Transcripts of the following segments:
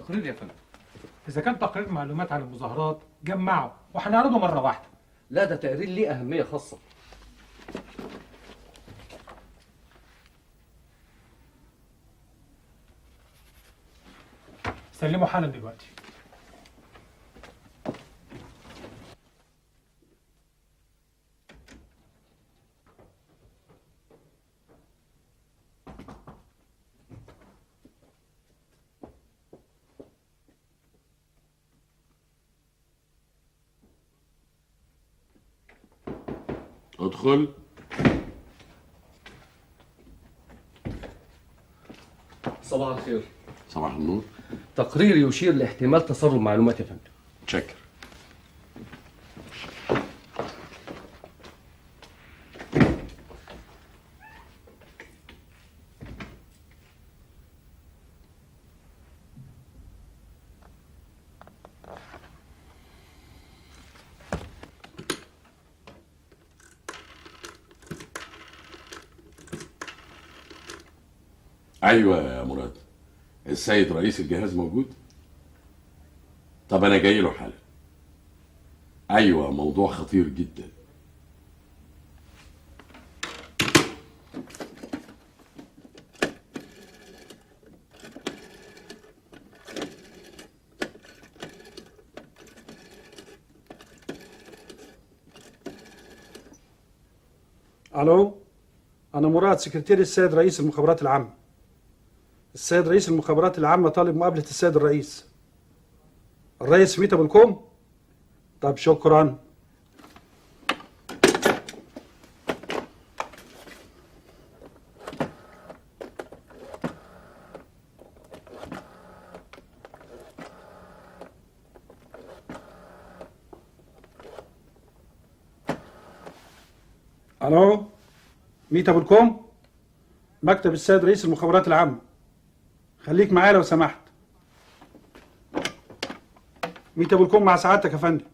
تقرير يا فندم. إذا كان تقرير معلومات عن المظاهرات جمعه وهنعرضه مرة واحدة. لا، ده تقرير ليه أهمية خاصة. سلمه حالا دلوقتي. ادخل. صباح الخير. صباح النور. تقرير يشير لاحتمال تسرب معلومات يا فندم. تشكر. ايوه يا مراد، السيد رئيس الجهاز موجود؟ طب انا جاي له حالا. ايوه، موضوع خطير جدا. الو، انا مراد سكرتير السيد رئيس المخابرات العامة. السيد رئيس المخابرات العامة طالب مقابلة السيد الرئيس. الرئيس في بالكم؟ طب شكرا. الو، ميتا بالكم؟ مكتب السيد رئيس المخابرات العامة. خليك معايا لو سمحت. ميتا بالكم مع سعادتك يا فندم.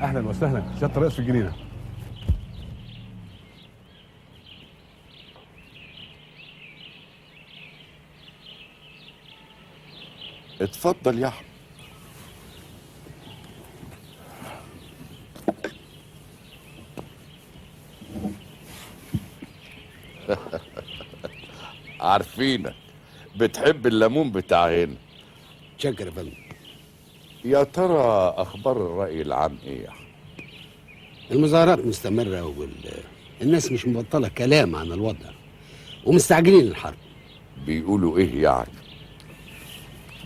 اهلا وسهلا سيادة الرئيس في الجنينة. اتفضل يا احمد. عارفينك بتحب الليمون بتاع هنا. شكرا يا فندم. يا ترى اخبار الراي العام ايه يا احمد؟ المظاهرات مستمرة والناس مش مبطلة كلام عن الوضع ومستعجلين الحرب. بيقولوا ايه يعني؟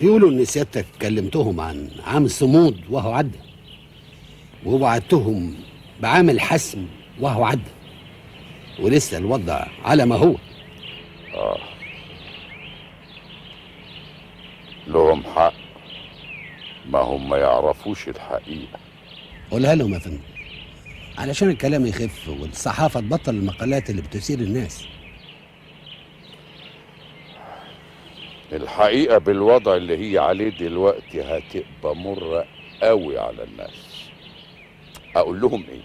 بيقولوا ان سيادتك كلمتهم عن عام الصمود وهو عدى، ووعدتهم بعام الحسم وهو عدى، ولسه الوضع على ما هو. لهم حق، ما هم ما يعرفوش الحقيقة. قولها لهم يا فندم علشان الكلام يخف والصحافة تبطل المقالات اللي بتثير الناس. الحقيقة بالوضع اللي هي عليه دلوقتي هتبقى مرة قوي على الناس. أقول لهم إيه؟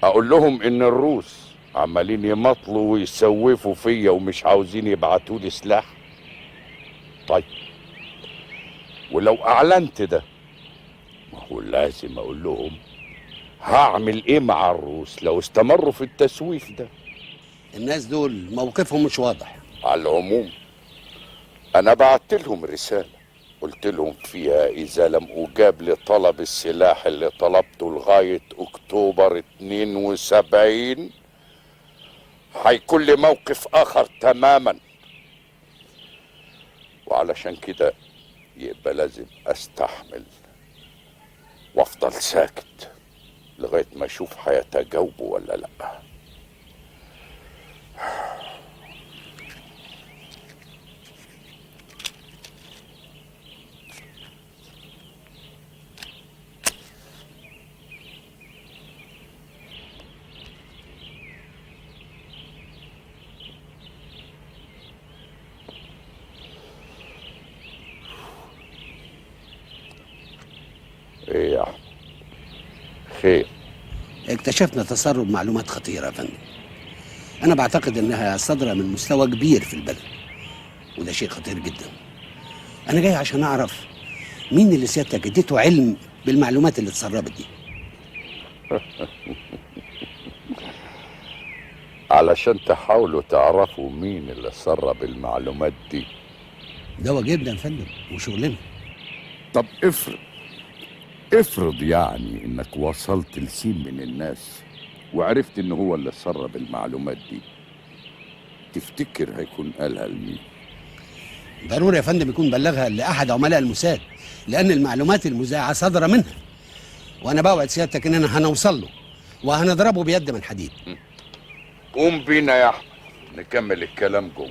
أقول لهم إن الروس عمالين يمطلوا ويسوفوا فيا ومش عاوزين يبعتوا لي سلاح؟ طيب ولو أعلنت ده، ما هو لازم أقول لهم هعمل إيه مع الروس لو استمروا في التسويف ده. الناس دول موقفهم مش واضح. على العموم أنا بعت لهم رسالة قلت لهم فيها إذا لم أجاب لطلب السلاح اللي طلبته لغاية أكتوبر 72 هيكون لي موقف آخر تماما، وعلشان كده يبقى لازم أستحمل وأفضل ساكت لغاية ما أشوف هيتجاوبوا ولا لأ. ايه يا احمد؟ خير؟ اكتشفنا تسرب معلومات خطيرة يا فندم. انا بعتقد انها صادرة من مستوى كبير في البلد، وده شيء خطير جدا. انا جاي عشان اعرف مين اللي سيادتك اديته علم بالمعلومات اللي اتسربت دي. علشان تحاولوا تعرفوا مين اللي سرب المعلومات دي. ده واجبنا يا فندم وشغلنا. طب افرض يعني انك وصلت لسين من الناس وعرفت ان هو اللي سرب المعلومات دي، تفتكر هيكون قالها لمين؟ ضروري يا فندم يكون بلغها لأحد عملاء الموساد، لأن المعلومات المذاعة صادرة منها. وأنا بوعد سيادتك إننا هنوصل له وهنضربه بيد من حديد. قوم بينا يا أحمد نكمل الكلام جوه.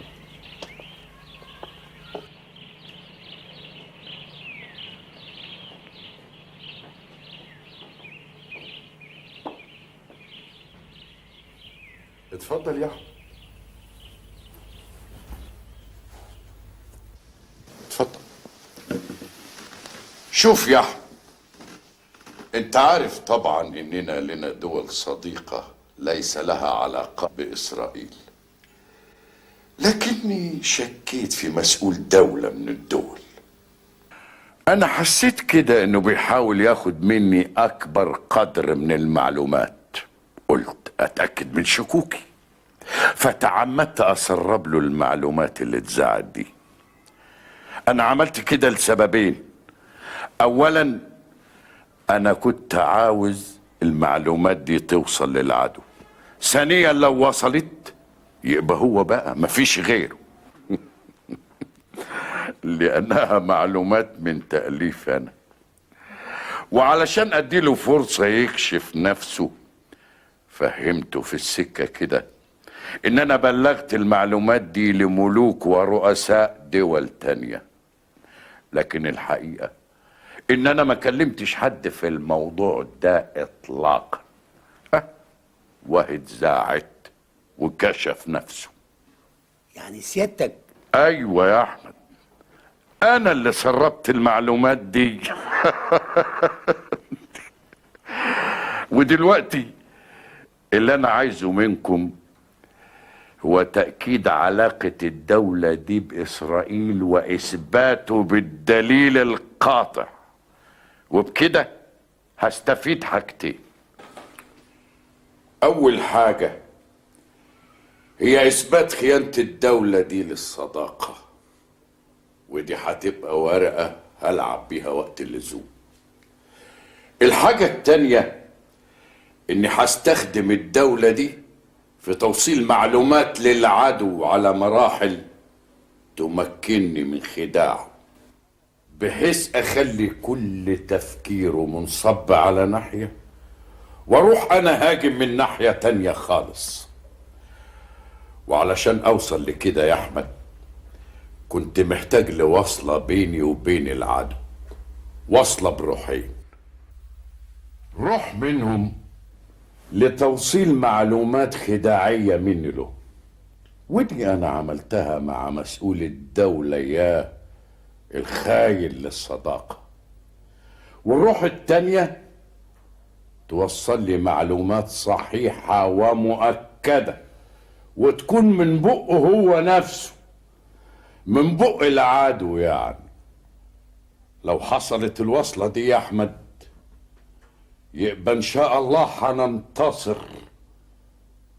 اتفضل يا أحمد. اتفضل. شوف يا أحمد، انت عارف طبعا اننا لنا دول صديقة ليس لها علاقة بإسرائيل، لكني شكيت في مسؤول دولة من الدول. انا حسيت كده انه بيحاول ياخد مني اكبر قدر من المعلومات. قلت اتأكد من شكوكي، فتعمدت اسرب له المعلومات اللي اتذاعت دي. انا عملت كده لسببين. اولا، انا كنت عاوز المعلومات دي توصل للعدو. ثانيا، لو وصلت يبقى هو بقى مفيش غيره. لانها معلومات من تأليف انا، وعلشان اديله فرصة يكشف نفسه فهمته في السكة كده ان انا بلغت المعلومات دي لملوك ورؤساء دول تانية، لكن الحقيقة ان انا ما كلمتش حد في الموضوع ده اطلاقا. واتذاعت وكشف نفسه. يعني سيادتك؟ ايوه يا احمد، انا اللي سربت المعلومات دي. ودلوقتي اللي انا عايزه منكم هو تأكيد علاقة الدولة دي بإسرائيل وإثباته بالدليل القاطع، وبكده هستفيد حاجتين. أول حاجة هي إثبات خيانة الدولة دي للصداقة، ودي هتبقى ورقة هلعب بيها وقت اللزوم. الحاجة التانية إني هستخدم الدولة دي في توصيل معلومات للعدو على مراحل تمكنني من خداعه، بحيث أخلي كل تفكيره منصب على ناحية واروح أنا هاجم من ناحية تانية خالص. وعلشان أوصل لكده يا أحمد كنت محتاج لوصلة بيني وبين العدو، وصلة بروحين. روح منهم لتوصيل معلومات خداعية مني له، ودي أنا عملتها مع مسؤول الدولة يا الخاين للصداقة. والروح التانية توصل لي معلومات صحيحة ومؤكدة، وتكون من بقه هو نفسه، من بق العدو. يعني لو حصلت الوصلة دي يا أحمد يبقى إن شاء الله هننتصر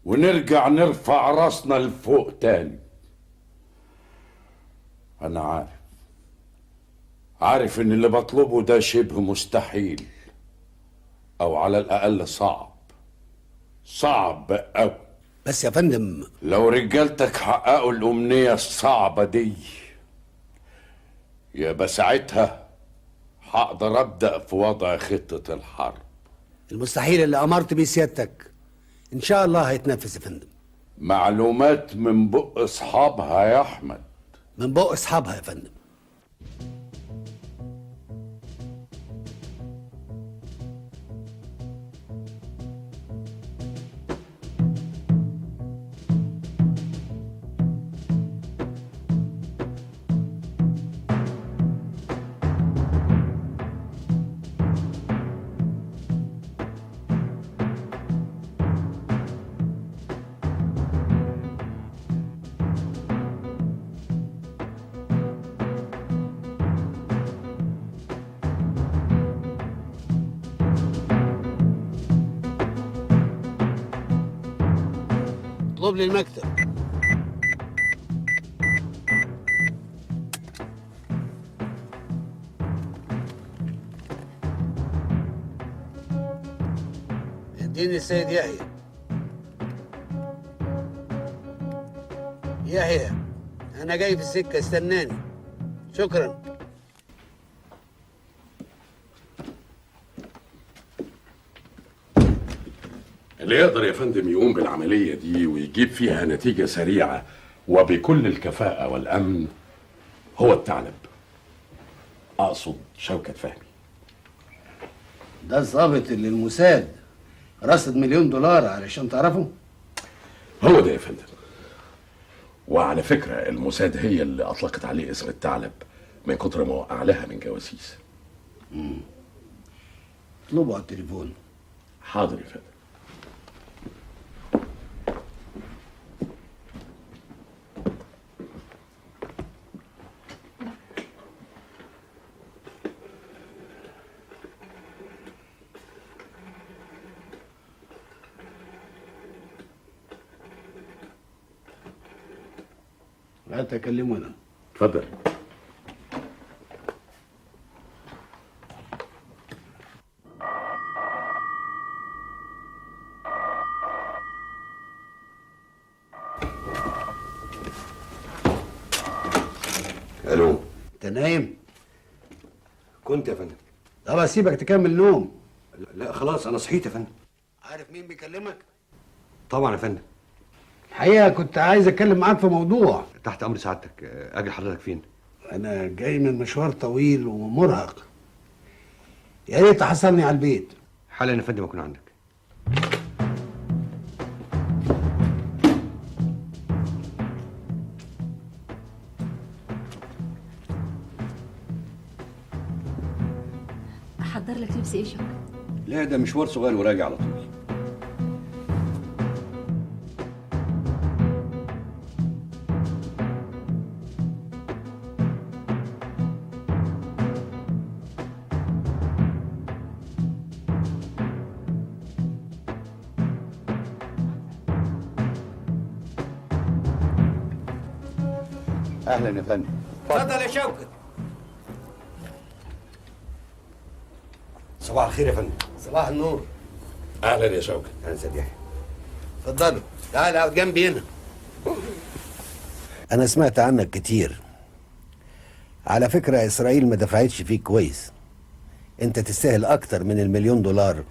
ونرجع نرفع راسنا لفوق تاني. أنا عارف إن اللي بطلبه ده شبه مستحيل، أو على الأقل صعب، صعب أوي. بس يا فندم، لو رجالتك حققوا الأمنية الصعبة دي يبقى ساعتها هقدر أبدأ في وضع خطة الحرب. المستحيل اللي أمرت بيه سيادتك إن شاء الله هيتنفذ يا فندم. معلومات من بق أصحابها يا أحمد. من بق أصحابها يا فندم. اطلب لي المكتب. اديني السيد يحيى. يحيى انا جاي في السكة، استناني. شكرا. اللي يقدر يا فندم يقوم بالعملية دي ويجيب فيها نتيجة سريعة وبكل الكفاءة والأمن هو الثعلب. أقصد شوكت فهمي. ده الظابط اللي الموساد رصد $1,000,000 علشان تعرفه؟ هو ده يا فندم. وعلى فكرة الموساد هي اللي أطلقت عليه اسم الثعلب من كتر ما وقع لها من جواسيس. اطلبه على التليفون. حاضر يا فندم. لا تكلمه انا. اتفضل. الو. انت نايم؟ كنت يا فندم. طب اسيبك تكمل نوم. لا خلاص انا صحيت يا فندم. عارف مين بيكلمك؟ طبعا يا فندم. الحقيقة كنت عايز اتكلم معاك في موضوع. تحت امر سعادتك. اجي حضرتك فين؟ انا جاي من مشوار طويل ومرهق، يا ريت تحصلني على البيت. حالا يا فندم اكون عندك. احضر لك لبس ايه شوكت؟ لا ده مشوار صغير وراجع على طول. اهلا يا فندم. اتفضل يا شوكت. صباح الخير يا فندم. صباح النور. اهلا يا شوكت. اهلا سيد يحيى. اتفضلوا، تعال اقعد جنبي هنا. انا سمعت عنك كتير. على فكرة اسرائيل ما دفعتش فيك كويس. انت تستاهل اكتر من $1,000,000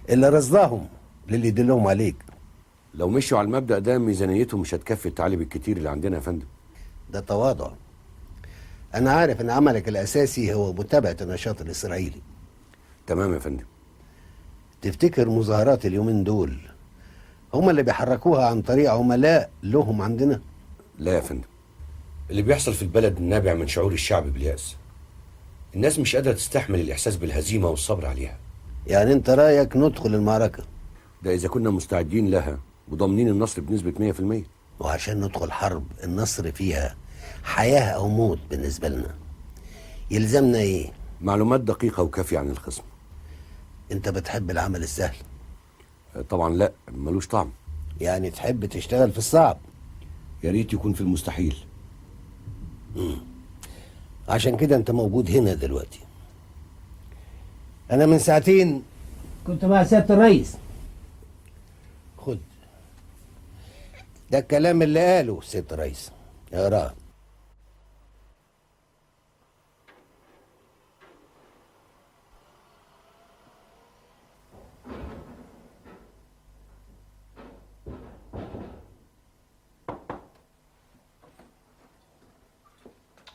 اللي رصداهم للي يدلهم عليك. لو مشوا على المبدأ ده ميزانيتهم مش هتكفي التعليم الكتير اللي عندنا يا فندم. ده تواضع. أنا عارف إن عملك الأساسي هو متابعة النشاط الإسرائيلي. تمام يا فندم. تفتكر مظاهرات اليومين دول هما اللي بيحركوها عن طريق عملاء لهم عندنا؟ لا يا فندم. اللي بيحصل في البلد نابع من شعور الشعب باليأس. الناس مش قادرة تستحمل الإحساس بالهزيمة والصبر عليها. يعني أنت رأيك ندخل المعركة؟ ده إذا كنا مستعدين لها وضامنين النصر بنسبة 100%. وعشان ندخل حرب النصر فيها حياة أو موت بالنسبة لنا، يلزمنا إيه؟ معلومات دقيقة وكافية عن الخصم. أنت بتحب العمل السهل؟ طبعا لا، ملوش طعم. يعني تحب تشتغل في الصعب؟ يا ريت يكون في المستحيل. عشان كده أنت موجود هنا دلوقتي. أنا من ساعتين كنت مع سيادة الرئيس. خد ده الكلام اللي قاله سيادة الرئيس، اقراه.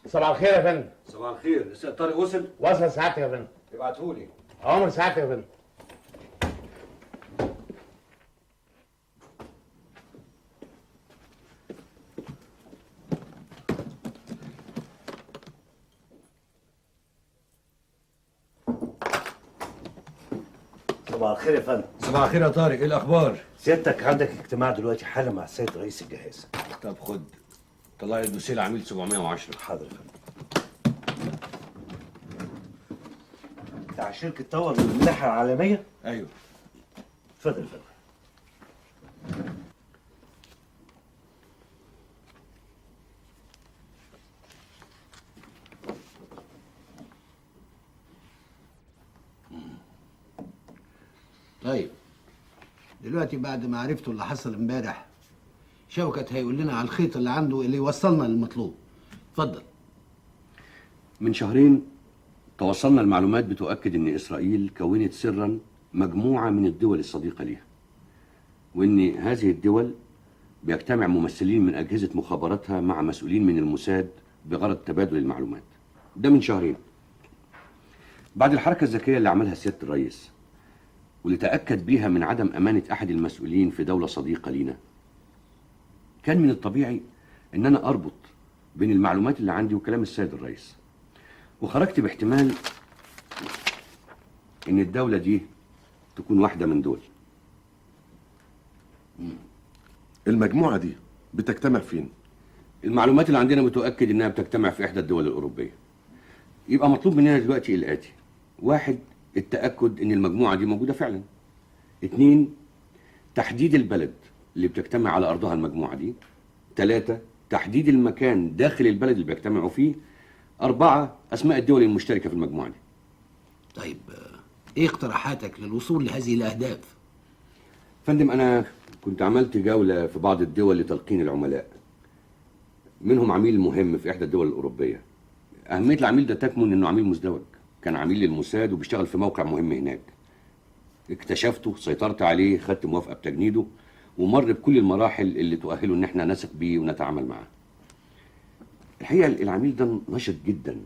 صباح الخير يا فندم. صباح الخير. السيد طارق وصل؟ وصل ساعتك يا فندم. ابعتهولي. عمر ساعتك يا فندم. صباح الخير يا فندم. صباح الخير يا طارق، ايه الاخبار؟ سيادتك عندك اجتماع دلوقتي حالا مع السيد رئيس الجهاز. طب خد، طلع لي الدوسيه العميل 710. حاضر يا فندم. بتاع شركة طور للملاحة العالمية؟ ايوه. اتفضل يا فندم. طيب دلوقتي بعد ما عرفتوا اللي حصل امبارح، شوكت هيقول لنا على الخيط اللي عنده اللي يوصلنا للمطلوب. اتفضل. من شهرين توصلنا المعلومات بتؤكد ان اسرائيل كونت سرا مجموعة من الدول الصديقة ليها، وان هذه الدول بيجتمع ممثلين من اجهزة مخابراتها مع مسؤولين من الموساد بغرض تبادل المعلومات. ده من شهرين. بعد الحركة الذكية اللي عملها سيادة الرئيس واللي تأكد بيها من عدم أمانة أحد المسؤولين في دولة صديقة لينا، كان من الطبيعي إن أنا أربط بين المعلومات اللي عندي وكلام السيد الرئيس، وخرجت باحتمال إن الدولة دي تكون واحدة من دول. المجموعة دي بتجتمع فين؟ المعلومات اللي عندنا بتؤكد إنها بتجتمع في إحدى الدول الأوروبية. يبقى مطلوب مننا دلوقتي الآتي: واحد، التأكد إن المجموعة دي موجودة فعلا. 2، تحديد البلد اللي بتجتمع على أرضها المجموعة دي. 3، تحديد المكان داخل البلد اللي بيجتمعوا فيه. 4، أسماء الدول المشتركة في المجموعة دي. طيب إيه اقتراحاتك للوصول لهذه الأهداف؟ فندم، أنا كنت عملت جولة في بعض الدول لتلقين العملاء، منهم عميل مهم في إحدى الدول الأوروبية. أهمية العميل ده تكمن إنه عميل مزدوج، كان عميل للموساد وبيشتغل في موقع مهم هناك. اكتشفته، سيطرت عليه، خدت موافقة بتجنيده، ومر بكل المراحل اللي تؤهله ان احنا نثق بيه ونتعامل معاه. الحقيقة العميل ده نشط جدا،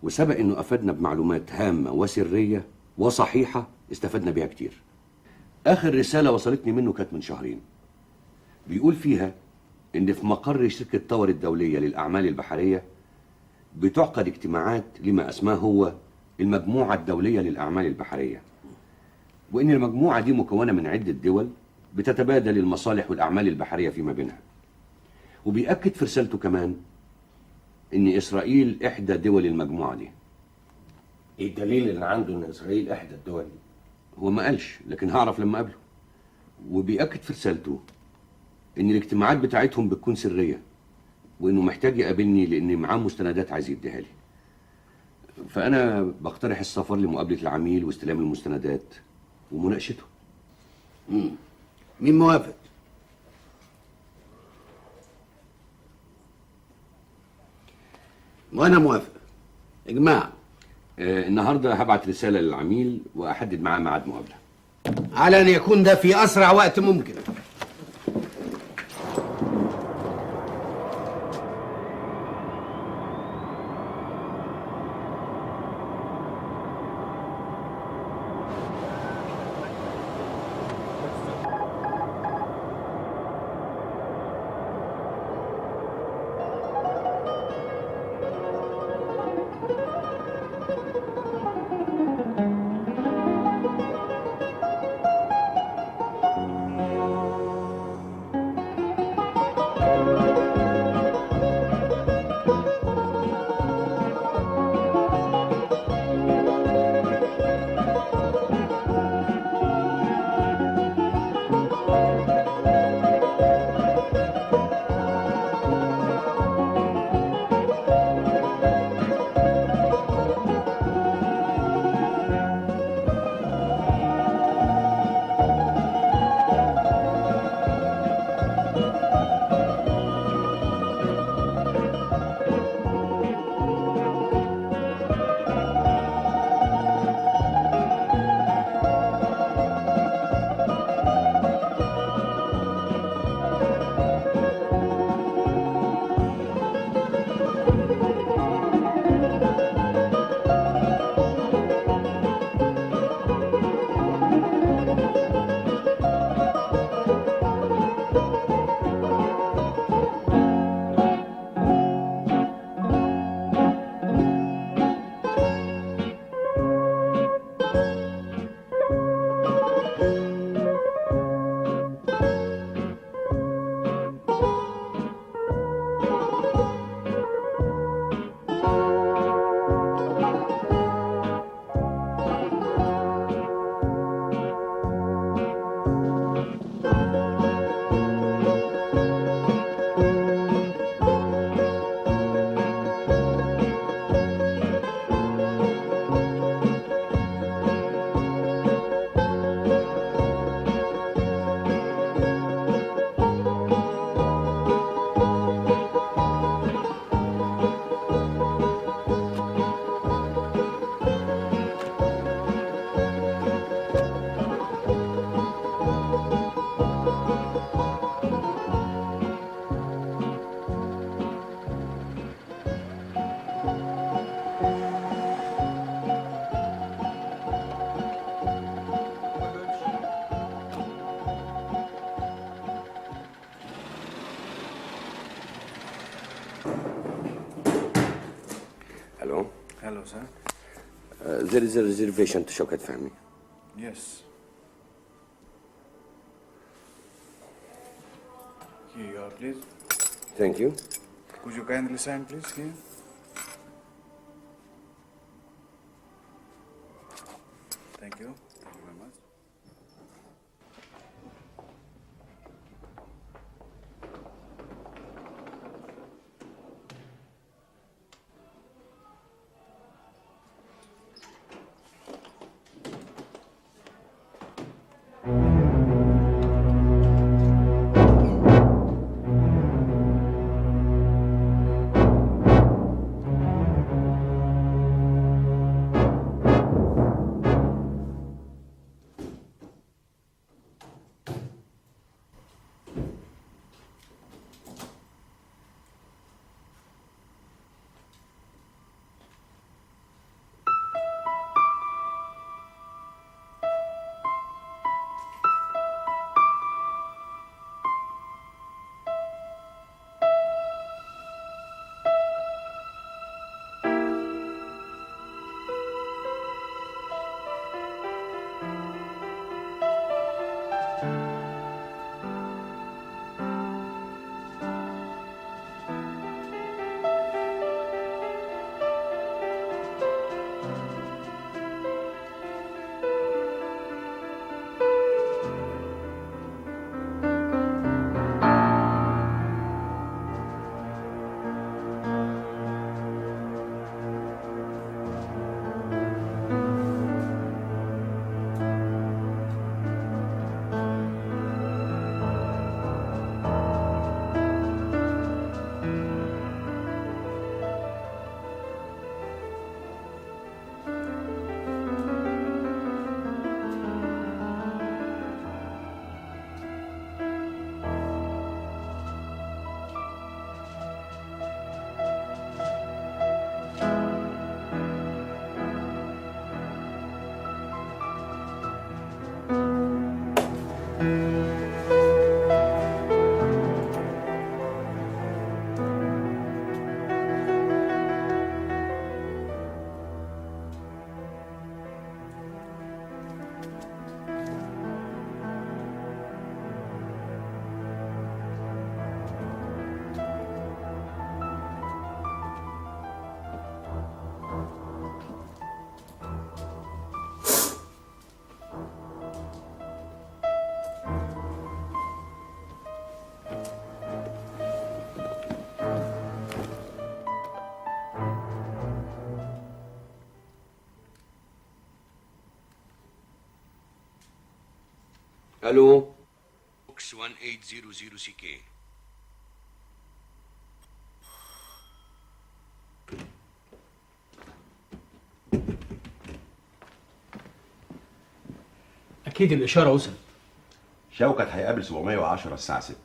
وسبق انه افادنا بمعلومات هامة وسرية وصحيحة استفدنا بيها كتير. اخر رسالة وصلتني منه كانت من شهرين، بيقول فيها ان في مقر شركة طور الدولية للأعمال البحرية بتعقد اجتماعات لما اسماه هو المجموعة الدولية للأعمال البحرية، وإن المجموعة دي مكونة من عدة دول بتتبادل المصالح والأعمال البحرية فيما بينها. وبيأكد في رسالته كمان إن إسرائيل إحدى دول المجموعة دي. إيه الدليل اللي عنده إن إسرائيل إحدى الدول دي؟ هو ما قالش، لكن هعرف لما أقابله. وبيأكد في رسالته إن الاجتماعات بتاعتهم بتكون سرية، وإنه محتاج يقابلني لأن معاه مستندات عايز يديها لي. فأنا بقترح السفر لمقابلة العميل واستلام المستندات ومناقشته. مين موافق؟ وأنا موافق. إجماع. النهارده هبعت رسالة للعميل وأحدد معاه ميعاد مقابلة. على أن يكون ده في أسرع وقت ممكن. sir. There is a reservation to شوكت فهمي. Yes. Here you are, please. Thank you. Could you kindly sign, please, here? Thank you. Thank you very much. الو. Box 1800 CK. اكيد الاشارة وصلت. شوكت هيقابل 710 الساعة 6.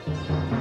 you.